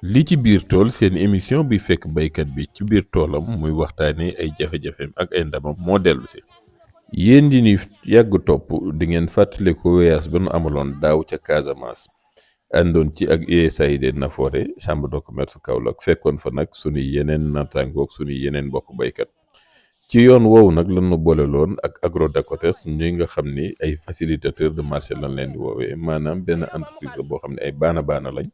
li ci biir tool seen émission bi fekk baykat bi ci biir toolam muy waxtaanee ay jafe-jafeem ak ay ndamam moo dellu si yéen di ni yàgg topp di ngeen fàttale ko voyage ba nu amaloon daaw ca Casamance àndoon ci ak USAID Nafoore chambre de commerce Kaolack fekkoon fa nag sunuy yeneen naataangoog sunuy yeneen mbokk baykat ci yoon woowu nag lan nu boole loon ak Agro-Dakotes ñuy nga xam ni ay facilitateur de marché lañ leen di woowee maanaam benn entreprise boo xam ne ay baana baana lañ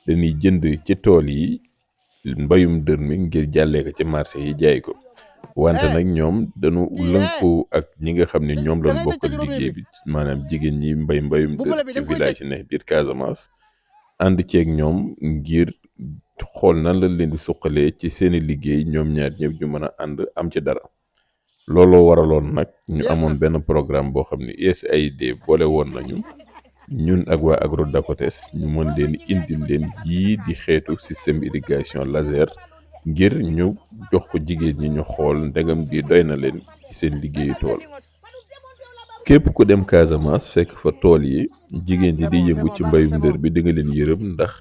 dañuy jënd ci tool yi mbayum dër mi ngir jàllee ko ci marché yi jaay ko wante nag ñoom dañu lënkoo ak ñi nga xam ne ñoom lañ bokkal liggéey bi maanaam jigéen ñi mbayum dër ci village yi ne biir Casamance ànd ceeg ñoom ngir xool nan la leen di suqalee ci seeni liggéey ñoom ñaar ñëpp ñu mën a ànd am ci dara looloo waraloon nag ñu amoon benn programme boo xam ne USAID boole woon nañu ñun ak waa Agro-Dakotes ñu mën leen indil leen yii di xeetu système irrigation laser ngir ñu jox ko jigéen ñi ñu xool ndegam bi doy na leen ci seen liggéeyu tool képp ku dem Casamance fekk fa tool yi jigéen ñi di yëngu ci mbayum ndër bi di nga leen yërëm ndax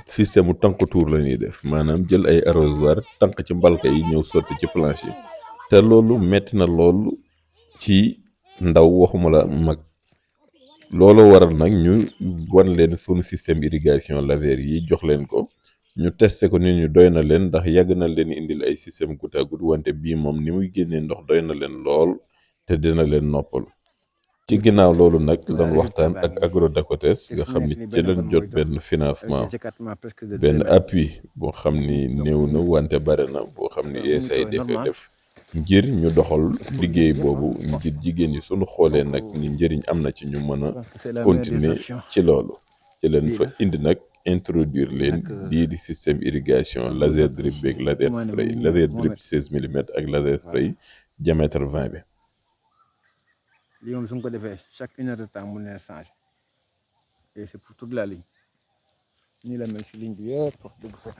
système u tànk tuur la ñuy def maanaam jël ay arrosoir tànk ci mbalka yi ñëw sotti ci planche yi te loolu metti na loolu ci ndaw waxuma la mag looloo waral nag ñu wan leen sunu système irrigation laser yi jox leen ko ñu testé ko nit ñu doy na leen ndax yàgg na leen indil ay système goutte à goutte wante bii moom ni muy génnee ndox doy na leen lool te dina leen noppal ci ginnaaw loolu nag lan waxtaan ak Agro-Dakotes nga xam ni ci leen jot benn financement benn appui boo xam ni néew na wante bare na boo xam ni USAID dafay def ngir ñu doxal liggéey boobu ngir jigéen ñi suñu xoolee nag ni njëriñ am na ci ñu mën a continuer ci loolu ci leen fa indi nag introduire leen lii di système irrigation laser drip beeg laser spray laser drip 16 millimètres ak laser spray diamètre 20 bi lii moom su ko defee chaque 1 heure de temps mun na changer et c'est pour toute la ligne nii la mel si ligne bi yëpp wax dëgg fa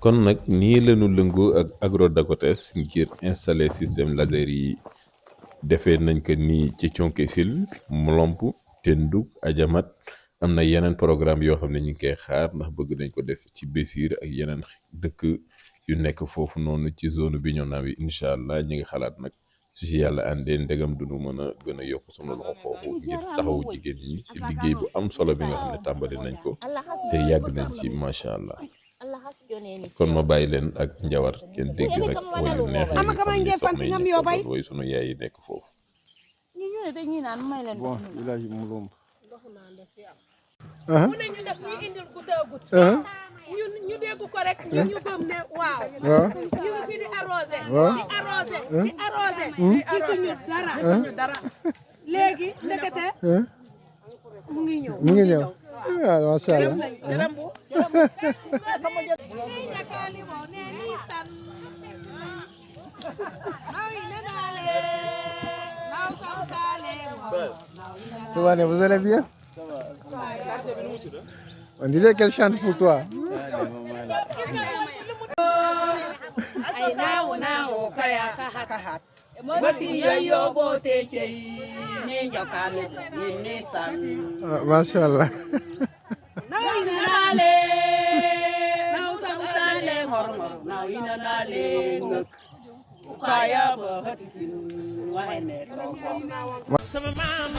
kon nag nii lañu lëngoo ak Agro-Dakotes ngir installer système laser yi defee nañ ko nii ci Thionck-Essyl Mlomp Tendou Adjamat am na yeneen programme yoo xam ne ñu ngi koy xaar ndax bëgg nañ ko def ci Bessir ak yeneen dëkk yu nekk foofu noonu ci zone bi ñoo naaw yi incha allah ñu ngi xalaat nag su ci yàlla àndee ndegam duñu mën a gën a yokk sunu loxo foofu ngir taxawu jigéen ñi ci liggéey bu am solo bi nga xam ne tàmbali nañ ko te yàgg nañ ci macha allah. kon ma bàyyi leen ak njawar kenn dégg nag woyu neex yi soxna yi nekk woy sunu yaay yi nekk foofu bon village mu lomb mu ne ñu def ñu indil goutte à goutte ñu dégg ko rek ñu gëm ne waaw ñu ngi fi di arrosé di arrosé gisuñu dara léegi ndekete mu ngi ñëw waaw macha allah Toubane, vous allez bien? On dirait qu'elle chante pour toi. Masha Allah. Sama maam